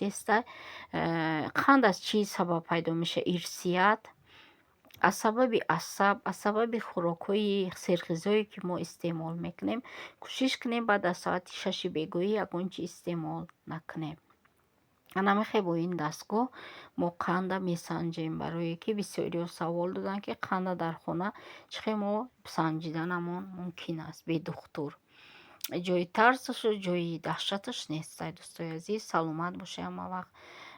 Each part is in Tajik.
Неста. Қанд аз чӣ сабаб пайдо мешавад? Ирсият, аз сабаби асаб, аз сабаби хӯрокҳои серғизое, ки мо истеъмол мекунем. Кӯшиш кунем, баъд аз соати 6-и бегоҳӣ ягон чи истеъмол накунем. Ана мехе бо ин дастгоҳ мо қанда месанҷем, барое ки бисёриҳо савол доданд, ки қанда дар хона чӣ хел мо санҷиданамон мумкин аст бе духтур. Ҷои тарсашу ҷои даҳшаташ нест, дӯстои азиз. Саломат бошед ҳама вақт.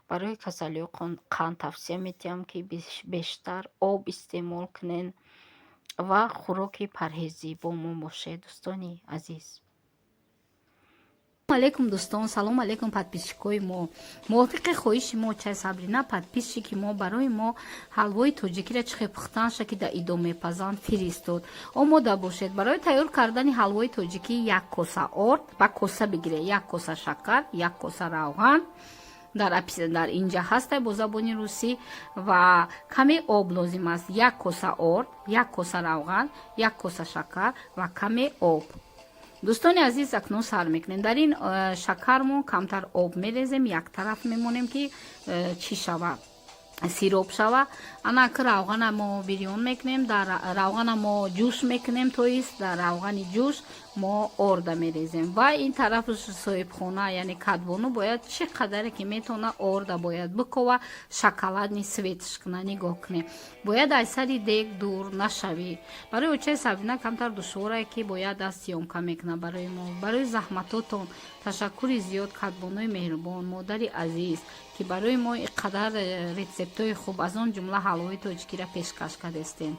Барои касалиҳо қанд тавсия медиҳам, ки бештар об истеъмол кунед ва хӯроки парҳезӣ. Бо мо бошед, дӯстони азиз. Алейкум, дӯстон, салом алейкум, подписчикои мо. Мувофиқи хоҳиши мо, чай Сабрина, подписчики мо, барои мо ҳалвои тоҷикиро чӣ хел пухтанша, ки дар идо мепазанд, фиристод. Омода бошед. Барои тайёр кардани ҳалвои тоҷикӣ як коса орд, ба коса бигиред, як коса шакар, як коса равған, дар инҷа ҳастай бо забони русӣ, ва каме об лозим аст. Як коса орд, як коса равған, як коса шакар ва каме об. Дӯстони азиз, акнун сар мекунем. Дар ин шакармо камтар об мерезем, як тараф мемонем, ки чӣ шава, сироп шава. Ана ки равғана мо бирён мекунем, дар равғана мо ҷӯш мекунем, то есть дар равғани ҷӯш мо орда мерезем. Ва ин тараф соҳибхона, яъне кадбону, бояд чӣ қадаре ки метавона, орда бояд бикова, шоколадный цветш куна. Нигоҳ кунем, бояд аз сари дег дур нашавӣ. Барои очаи Сабрина камтар душворае, ки бояд даст съёмка мекуна барои мо. Барои заҳматотон ташаккури зиёд, кадбонуи меҳрубон, модари азиз, ки барои мо ин қадар рецептҳои хуб, аз он ҷумла ҳалвои тоҷикиро пешкаш кардестем.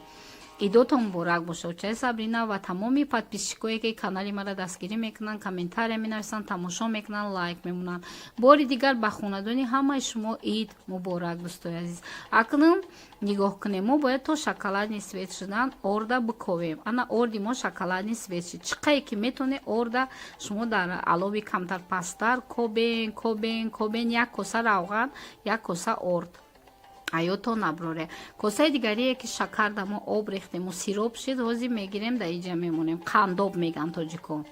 Идотон муборак бошад, очаи Сабрина ва тамоми подписчикое, ки канали маро дастгирӣ мекунанд, комментария менависанд, тамошо мекунанд, лайк мемонанд. Бори дигар ба хонадони ҳамаи шумо ид муборак, дӯстои азиз. Акнун нигоҳ кунем, мо бояд то шоколадный цвет шудан орда биковем. Ана орди мо шоколадный цвет шуд. Чӣ қае ки метавонед, орда шумо дар алови камтар пасттар кобен, кобен, кобен. Як коса равған, як коса орд, аётон наброре. Косаи дигарие, ки шакар да мо об рехтему сироп шид, ҳозир мегирем, да иҷа мемонем. Қандоб меган тоҷико.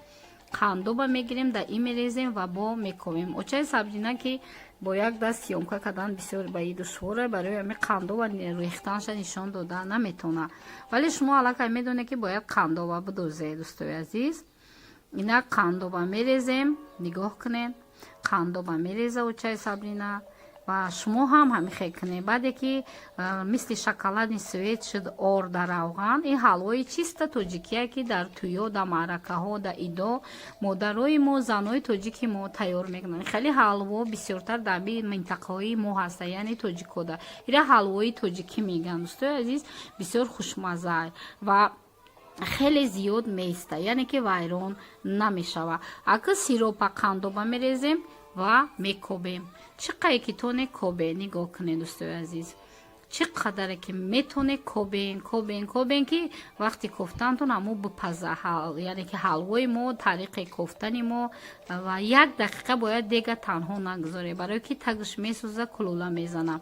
Қандоба мегирем, да и мерезем ва бо мековем. Очаи Сабрина, ки бо як даст съёмка кардан бисёр ба и душворе, барои ҳами қандоба рехтанша нишон дода наметавона, вале шумо аллакай медонед, ки бояд қандоба бидозед. Дӯстои азиз, инак қандоба мерезем. Нигоҳ кунед, қандоба мереза очаи Сабрина ва шумо ҳам ҳамин хел кунед. Баъде ки мисли шоколадный цвет шуд орда, равған, ин ҳалвои чиста тоҷикие, ки дар тӯё, дар маъракаҳо, дар идо модарои мо, занои тоҷики мо тайёр мекунанд. Хеле ҳалво бисёртар дар минтақаҳои мо ҳаста, яъне тоҷикода. Ира ҳалвои тоҷикӣ мегӯянд. Дӯстои азиз, бисёр хушмазза ва хеле зиёд меиста, яъне ки вайрон намешава. Ака сиропа қандоба мерезем ва мекобем. Чӣ қае ки тоне, кобе. Нигоҳ кунед, дӯстои азиз, чӣ қадаре ки метоне, кобен, кобен, кобен, ки вақти кофтантон ҳамо бипаза. Яъне ки ҳалвои мо тариқи кофтани мо ва як дақиқа бояд дега танҳо нагузоре, барое ки тагш месӯза, кулула мезана.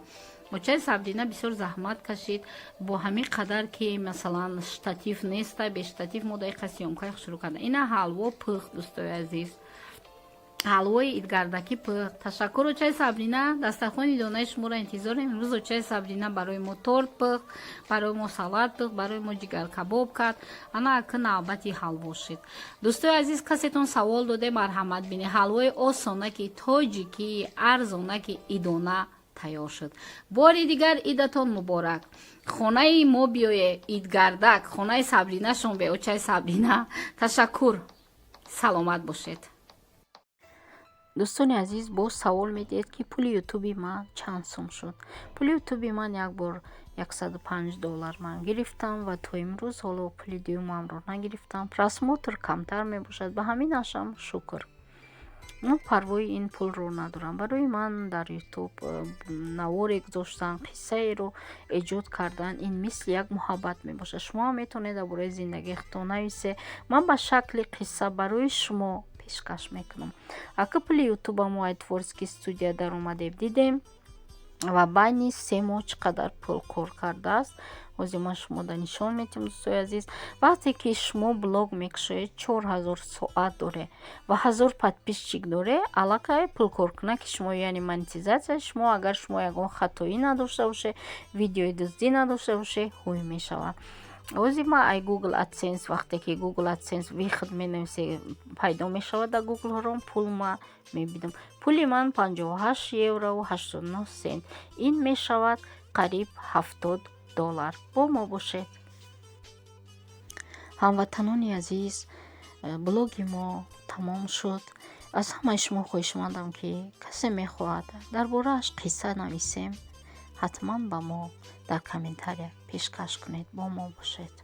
Очаи Сабрина бисёр заҳмат кашид бо ҳамин қадар, ки масалан штатив неста, бе штатив мо даиқа съёмкаи шурӯъ карда. Ина ҳалво пухт, дӯстои азиз, ҳалвои идгардакӣ пухт. Ташаккур, очаи Сабрина. Дастархони донаи шуморо интизорем. Имрӯз очаи Сабрина барои мо торт пухт, барои мо салат пухт, барои мо ҷигаркабоб кард. Ана ака навбати ҳалво шид. Дӯстои азиз, касетон савол доде, марҳамат бинед, ҳалвои осонаки тоҷикӣ, арзонаки идона тайёр шуд. Бори дигар идатон муборак. Хонаи мо биёе, идгардак, хонаи Сабринашон бе очаи Сабрина. Ташаккур, саломат бошед. Дӯстони азиз, боз савол медиҳед, ки пули ютуби ман чанд сум шуд. Пули ютуби ман як бор 105 доллар ман гирифтам ва то имрӯз ҳоло пули дуюмамро нагирифтам. Просмотр камтар мебошад, ба ҳаминашам шукр. Ман парвои ин пулро надорам. Барои ман дар Ютуб наворе гузоштан, қиссаеро эҷод кардан ин мисли як муҳаббат мебошад. Шумо ҳам метавонед дар бораи зиндагии худтон нависе, ман ба шакли қисса барои шумо пешкаш мекунам. Ака пули ютуба мо ай творческий студия даромадем, дидем. Ва байни 3 моҳ чӣ қадар пул кор кардааст, ҳозир ман шумода нишон медиҳам. Дӯстои азиз, вақте ки шумо блог мекушоед, 4000 соат доре ва 1000 подписчик доре, аллакай пулкоркунаки шумо, яъне монетизатсияи шумо, агар шумо ягон хатоӣ надошта боше, видеои дуздӣ надошта боше, ҳуй мешавад. Ҳозир ман ай Google AdSense, вақте ки Google AdSense выход менависе, пайдо мешавад дар Google Chrome, пул ма мебинам. Пули ман 58 еврову 89 сент, ин мешавад қариб 70 доллар. Бо мо бошед. Ҳамватанони азиз, блоги мо тамом шуд. Аз ҳамаи шумо хоҳишмандам, ки касе мехоҳад дар борааш қисса нависем, ҳатман ба мо дар комментария пешкаш кунед. Бо мо бошед.